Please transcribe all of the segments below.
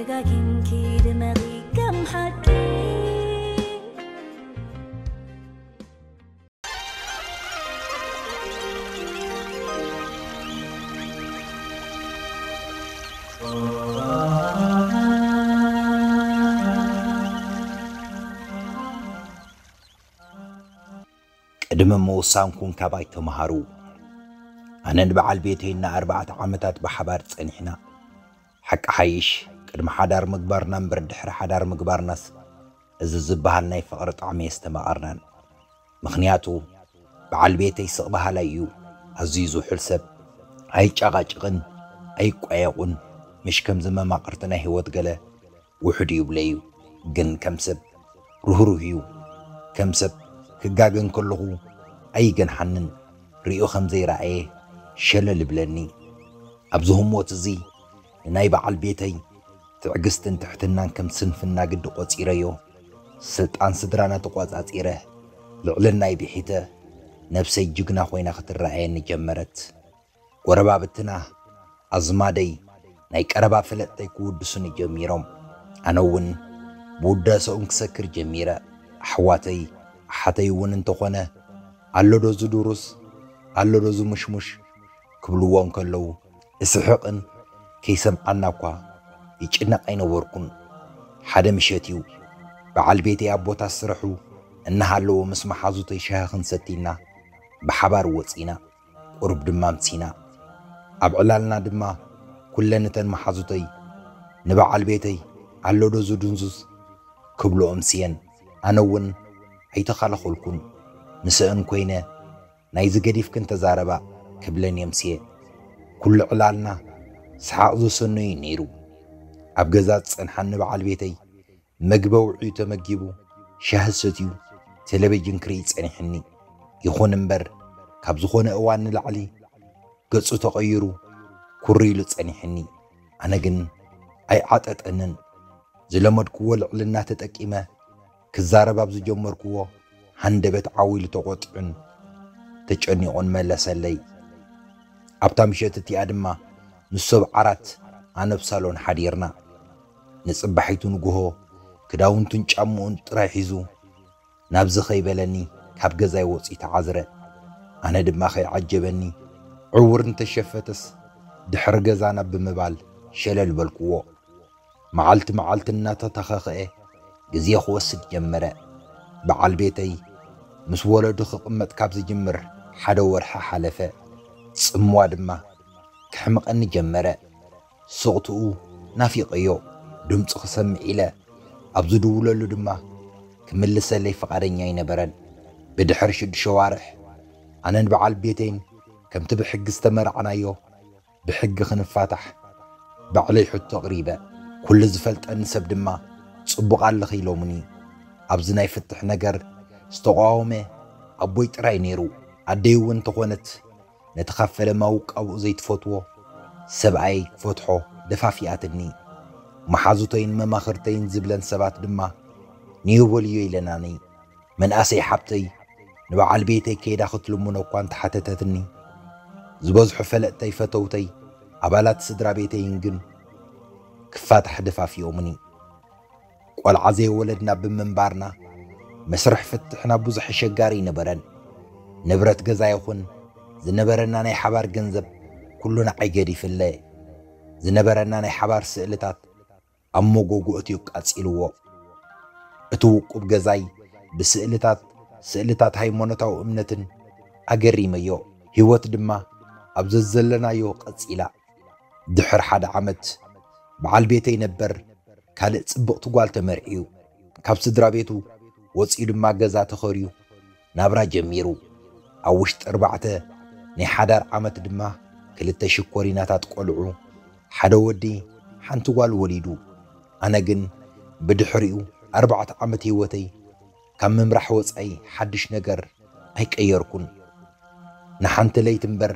ደጋጊምኪ ድመቒ ከም ሓቂ። ቅድሚ ምውሳንኩም ካባይ ተምሃሩ። ኣነን በዓል ቤተይን ንኣርባዕተ ዓመታት ብሓባር ጸኒሕና። ሓቂ ሓይሽ፣ ቅድሚ ሓዳር ምግባርና እምበር ድሕሪ ሓዳር ምግባርናስ እዚ ዝበሃል ናይ ፍቕሪ ጣዕሚ የስተማቐርናን። ምኽንያቱ በዓል ቤተይ ስቕ በሃላይ እዩ። ኣዝዩ ዝውሑል ሰብ። ኣይጨቓጭቕን፣ ኣይቋየቑን። ምሽ ከምዚ መማቕርቲ ናይ ህይወት ገለ ውሑድ ይብሎ እዩ። ግን ከም ሰብ ርህሩህ እዩ። ከም ሰብ ክጋገ እንከለኹ ኣይገንሓንን። ርእዩ ከም ዘይረኣየ ሸለል ይብለኒ። ኣብዚ ህሞት እዚ ንናይ በዓል ቤተይ ትዕግስትን ትሕትናን ከም ስንፍና ግዲ ቆጺረዮ። ስልጣን ስድራና ተቆጻጺረ፣ ልዕልናይ ብሒተ፣ ነብሰይ ጅግና ኮይና ክትረኣየኒ ጀመረት። ጎረባብትና፣ ኣዝማደይ፣ ናይ ቀረባ ፈለጥተይ ክውድሱኒ ጀሚሮም። ኣነ እውን ብውዳሰኦም ክሰክር ጀሚረ። ኣሕዋተይ፣ ኣሓተይ እውን እንተኾነ፣ "ኣሎዶ ዝድሩስ? ኣሎዶ ዝምሽሙሽ?" ክብልዎ እንከለዉ፣ እስሕቕን ከይሰምዓና እኳ ይጭነቕ ኣይነበርኩን። ሓደ ምሸት እዩ፣ በዓል ቤተይ ኣብ ቦታ ስርሑ እናሃለወ ምስ መሓዙተይ ሻሂ ክንሰቲ ኢልና ብሓባር ወጺና። ቁሩብ ድማ ኣምሲና። ኣብ ዕላልና ድማ ኩለን እተን መሓዙተይ ንበዓል ቤተይ፣ "ኣሎዶ ዝድንዙዝ?" ክብልኦ ኣምስየን። ኣነ እውን ኣይተኻለኸልኩን። ምስአን ኮይነ፣ "ናይዚ ገዲፍክን ተዛረባ" ክብለን የምስየ። ኩሉ ዕላልና ሰሓቕ ዘሰነዩ ነይሩ። ኣብ ገዛ ዝጸንሓኒ በዓል ቤተይ መግቢ ኣውዕዩ ተመጊቡ፣ ሻሂ ሰትዩ፣ ቴሌቪዥን ክርኢ ጸኒሕኒ። ይኹን እምበር፣ ካብ ዝኾነ እዋን ንላዕሊ ገጹ ተቐይሩ፣ ኩር ኢሉ ጸኒሕኒ። ኣነ ግን ኣይዓጠጠንን። ዝለመድክዎ ልዕልና ተጠቂመ ክዛረብ ኣብ ዝጀመርክዎ፣ ሃንደበት ዓው ኢሉ ተቖጢዑን ተጨኒቑን መለሰለይ። ኣብታ ምሸት እቲኣ ድማ ንሱ ኣብ ዓራት ኣነ ኣብ ሳሎን ሓዲርና። ንጽባሒቱ ንግሆ ክዳውንቱን ጫምኡን ጥራይ ሒዙ ናብዚ ከይበለኒ ካብ ገዛይ ወጺኡ ተዓዝረ። ኣነ ድማ ከይዓጀበኒ ዕውር እንተሸፈተስ ድሕሪ ገዛና ብምባል ሸለል በልክዎ። መዓልቲ መዓልቲ እናተተኻኽአ ግዜ ክወስድ ጀመረ። በዓል ቤተይ ምስ ወለዱ ክቕመጥ ካብ ዝጅምር ሓደ ወርሒ ሓለፈ። ጽምዋ ድማ ከሕምቐኒ ጀመረ። ስቕትኡ ናፊቐዮ፣ ድምፁ ክሰምዕ ኢለ ኣብ ዝድውለሉ ድማ ክምልሰለይ ፍቓደኛ ኣይነበረን። ብድሕሪ ሽዱሽተ ኣዋርሕ ኣነን በዓል ቤተይን ከምቲ ብሕጊ ዝተመርዓናዮ ብሕጊ ክንፋታሕ ባዕለይ ሕቶ ኣቕሪበ። ኩሉ ዝፈልጠኒ ሰብ ድማ ጽቡቕ ኣለኺ ኢሎምኒ። ኣብዚ ናይ ፍትሕ ነገር ዝተቋወመ ኣቦይ ጥራይ ነይሩ። ኣደይ እውን እንተኾነት ነቲ ካብ ፈለማ ውቃብኡ ዘይትፈትዎ ሰብኣይ ክፈትሖ ደፋፊኣትኒ። መሓዙተይን መማኽርተይን ዝብለን ሰባት ድማ ንዮ በልዮ ኢለናኒ። መንእሰይ ሓብተይ ንበዓል ቤተይ ከይዳ ክትልምኖ እኳ እንተሓተተትኒ፣ ዝበዝሑ ፈለጥተይ፣ ፈተውተይ፣ ኣባላት ስድራ ቤተይን ግን ክፋታሕ ደፋፊኦምኒ። ቆልዓ ዘይወለድና ብምንባርና መስርሕ ፍትሕና ብዙሕ ኣሸጋሪ ኣይነበረን። ንብረት ገዛ ይኹን ዝነበረና ናይ ሓባር ገንዘብ ኩሉ ንዓይ ገዲፍለ። ዝነበረና ናይ ሓባር ስእልታት ኣብ መጎጎ እትዩ ቃጺልዎ። እቲ ውቁብ ገዛይ ብስእልታት፣ ስእልታት ሃይማኖታዊ እምነትን ኣገሪመዮ። ህይወት ድማ ኣብ ዘዘለናዮ ቀጺላ። ድሕሪ ሓደ ዓመት በዓል ቤተይ ነበር ካልእ ጽብቕቲ ጓል ተመርዕዩ። ካብ ስድራ ቤቱ ወጺኡ ድማ ገዛ ተኸርዩ ናብራ ጀሚሩ። ኣብ ውሽጢ ኣርባዕተ ናይ ሓዳር ዓመት ድማ ክልተ ሽኮሪናታት ቆልዑ፣ ሓደ ወዲ ሓንቲ ጓል ወሊዱ። ኣነ ግን ብድሕሪኡ ኣርባዕተ ዓመት ህይወተይ ካብ ምምራሕ ወጻኢ ሓድሽ ነገር ኣይቀየርኩን። ንሓንቲ ለይቲ እምበር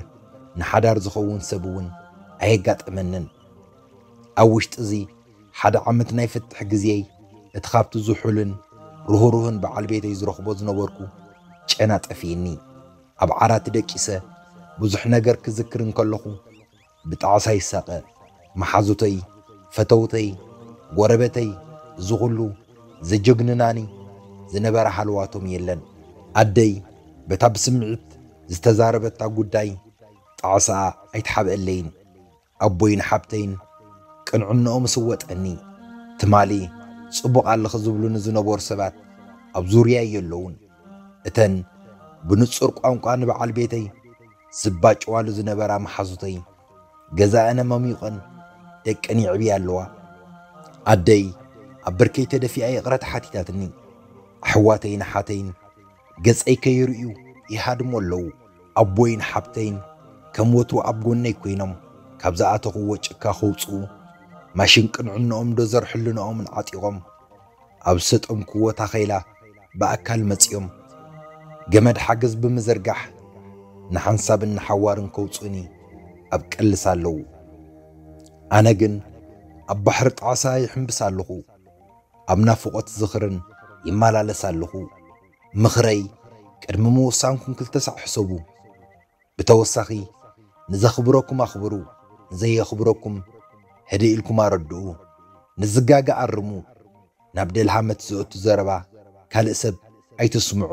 ንሓዳር ዝኸውን ሰብ እውን ኣየጋጠመንን። ኣብ ውሽጢ እዚ ሓደ ዓመት ናይ ፍትሕ ግዜይ፣ እቲ ካብቲ ዝሑልን ርህሩህን በዓል ቤተይ ዝረኽቦ ዝነበርኩ ጨና ጠፊእኒ። ኣብ ዓራት ደቂሰ ብዙሕ ነገር ክዝክር እንከለኹ ብጣዕሳ ይሳቐ። መሓዙተይ፣ ፈተውተይ፣ ጎረበተይ፣ እዚ ኹሉ ዘጀግንናኒ ዝነበረ ሃለዋቶም የለን። ኣደይ በታ ብስምዒት ዝተዛረበታ ጉዳይ ጣዕሳኣ ኣይትሓብአለይን። ኣቦይን ሓብተይን ቅንዕንኦም ስወጠኒ። ትማሊ ጽቡቕ ኣለኺ ዝብሉኒ ዝነበሩ ሰባት ኣብ ዙርያይ የለውን። እተን ብንጹር ቋንቋ ንበዓል ቤተይ ዝባጭዋሉ ዝነበራ መሓዙተይ ገዛእነ መሚቐን ደቀን የዕብያ ኣለዋ። ኣደይ ኣብ ብርከይ ተደፊኣ ይቕረ ተሓቲታትኒ። ኣሕዋተይን ኣሓተይን ገጸይ ከይርእዩ ይሃድሙ ኣለዉ። ኣቦይን ሓብተይን ከም ወትሩ ኣብ ጎነይ ኮይኖም ካብ ዝኣተኽዎ ጭካ ከውጽኡ ማሽን ቅንዕንኦም ዶዘር ሕልንኦምን ዓጢቖም ኣብ ዝሰጠምክዎ ታኼላ ብኣካል መጺኦም ገመድ ሓገዝ ብምዝርጋሕ ንሓንሳብን ንሓዋርን ከውጽኡኒ ኣብ ቅልስ ኣለዉ። ኣነ ግን ኣብ ባሕሪ ጣዕሳ ይሕምብስ ኣለኹ። ኣብ ናፍቖት ዝኽርን ይመላለስ ኣለኹ። ምኽረይ ቅድሚ ምውሳንኩም ክልተ ሳዕ ሕሰቡ። ብተወሳኺ ንዘኽብረኩም ኣኽብሩ፣ ንዘየኽብረኩም ህድእ ኢልኩም ኣረድኡ፣ ንዝጋገ ኣርሙ። ናብ ደልሃመት ዘእቱ ዘረባ ካልእ ሰብ ኣይተስምዑ።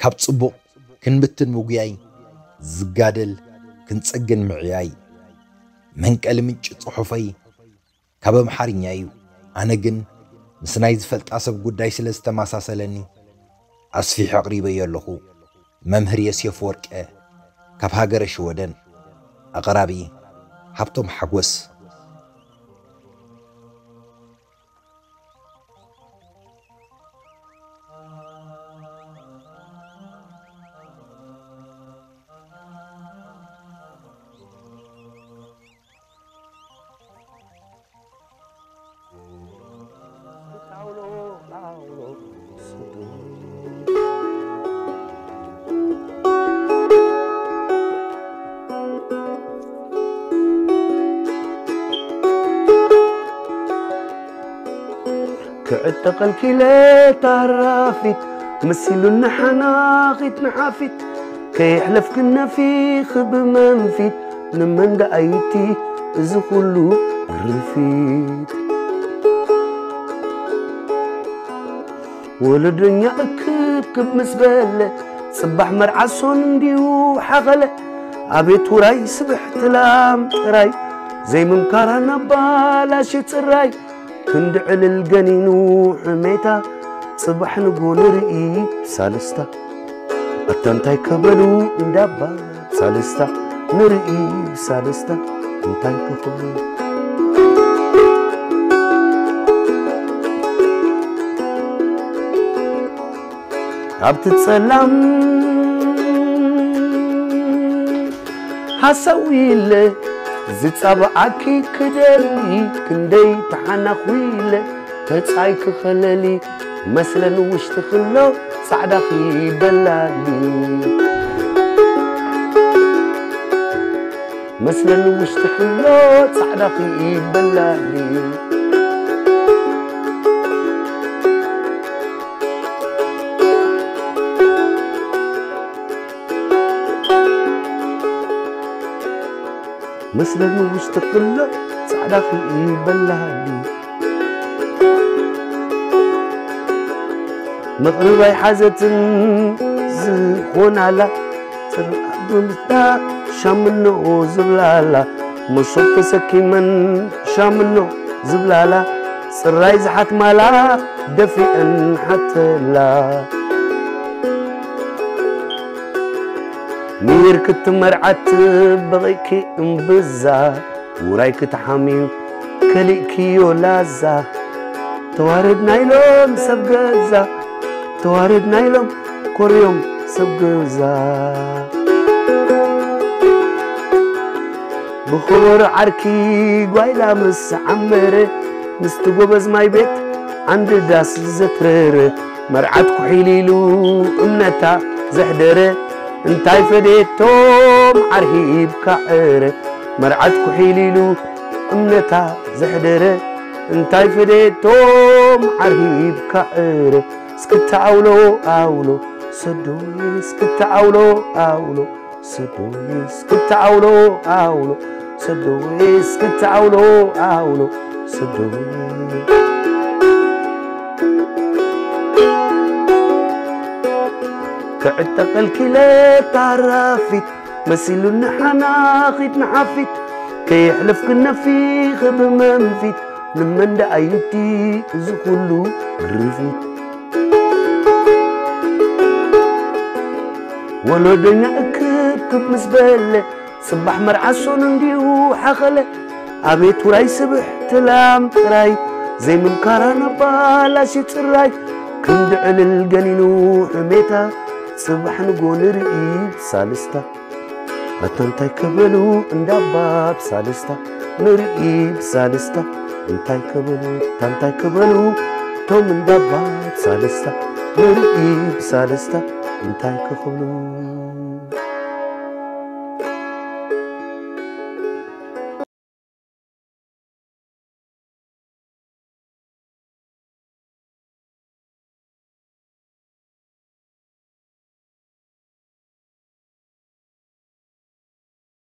ካብ ጽቡቕ ክንብትን ምጉያይ፣ ዝጋደል ክንጽግን ምዕያይ። መንቀሊ ምንጪ ጽሑፈይ ካብ ኣምሓርኛ እዩ። ኣነ ግን ምስ ናይ ዝፈልጣ ሰብ ጉዳይ ስለ ዝተመሳሰለኒ ኣስፊሐ ኣቕሪበዮ ኣለኹ። መምህር ዮሴፍ ወርቀ ካብ ሃገረ ሽወደን። ኣቕራቢ ሃብቶም ሓጎስ። ክዕጠቐልኪ ኢለ ታራፊት መሲሉኒ ሓናኺት ንሓፊት ከየሕለፍክን ነፊኺ ብመንፊት ንመን ደኣይቲ እዚ ኩሉ ግርፊት ወለዶኛ እክብክብ ምስ በለ ጽባሕ መርዓ ሶን እንዲዩ ሓኸለ ኣቤት ውራይ ስብሕቲ ላም ጥራይ ዘይምምካራ ናባላሽ ጽራይ ክንዲ ዕልል ገኒኑ ሕሜታ ጽባሕ ንጎ ንርኢ ብሳልስታ ኣታ እንታይ ከበሉ እንዳባ ሳልስታ ንርኢ ብሳልስታ እንታይ ከኽብሉ ኣብቲ ጸላም ሓሳዊ ኢለ ዝጻብዓኪ ክደሊ ክንደይ ተሓናኹ ኢለ ተጻይ ክኸለሊ መስለን ውሽጢ ክሎ ጻዕዳኺ በላሊ መስለን ውሽጢ ክሎ ጻዕዳኺ በላሊ መስለኒ ውሽጢ ክሎ ጻዕዳ ክኢበላኒ መቕርብ ኣይሓዘትን ዝኾናላ ጽርዓት ብምስዳ ሻምኖ ዝብላላ መሶብ ተሰኪመን ሻምኖ ዝብላላ ጽራይ ዝሓትማላ ደፊአን ሓተላ ሚር ክትመርዓት በቒእኪ እምብዛ ውራይ ክትሓምዩ ከሊእክዮ ላዛ ተዋረድና ኢሎም ሰብ ገዛ ተዋረድና ኢሎም ኮርዮም ሰብ ገዛ ብኽቡር ዓርኪ ጓይላ ምስ ዓመረ ምስቲ ጎበዝ ማይ ቤት ዓንዲ ዳስ ዘትረረ መርዓት ኩሒል ኢሉ እምነታ ዘሕደረ እንታይ ፈዴቶም ዓርሂብካ ዕረ መርዓት ኩሒል ኢሉ እምነታ ዘሕደረ እንታይ ፈዴቶም ዓርሂብካ ዕረ እስክታ ኣውሎ ኣውሎ ሰዶይ እስክታ ኣውሎ ኣውሎ ሰዶይ እስክታ ኣውሎ ኣውሎ ሰደወይ እስክትዓውሎ ዓውሎ ሰደወይ ክዕጠቐልኪለ ታራፊት መሲሉኒ ሓናኺት ንሓፊት ከየሕለፍክን ነፊኺ ብመንፊት ንመን ደኣ ይምቲ እዚ ኩሉ ግርፊት ወሎደኛ እክብክብ ምስ በለ ጽባሕ መርዓ ሶኑ እንዲዩ ሓኸለ ኣቤት ውራይ ስብሕቲ ላም ጥራይ ዘይምምካራ ናብ ባላሽ ጽራይ ክንዲ ዕልል ገኒኑ ሕሜታ ጽባሕ ንጎ ንርኢ ብሳልስታ ኣታ እንታይ ክበሉ እንዳባ ብሳልስታ ንርኢ ብሳልስታ እንታይ ክበሉ እታ እንታይ ክበሉ እቶም እንዳባ ብሳልስታ ንርኢ ብሳልስታ እንታይ ክኽብሉ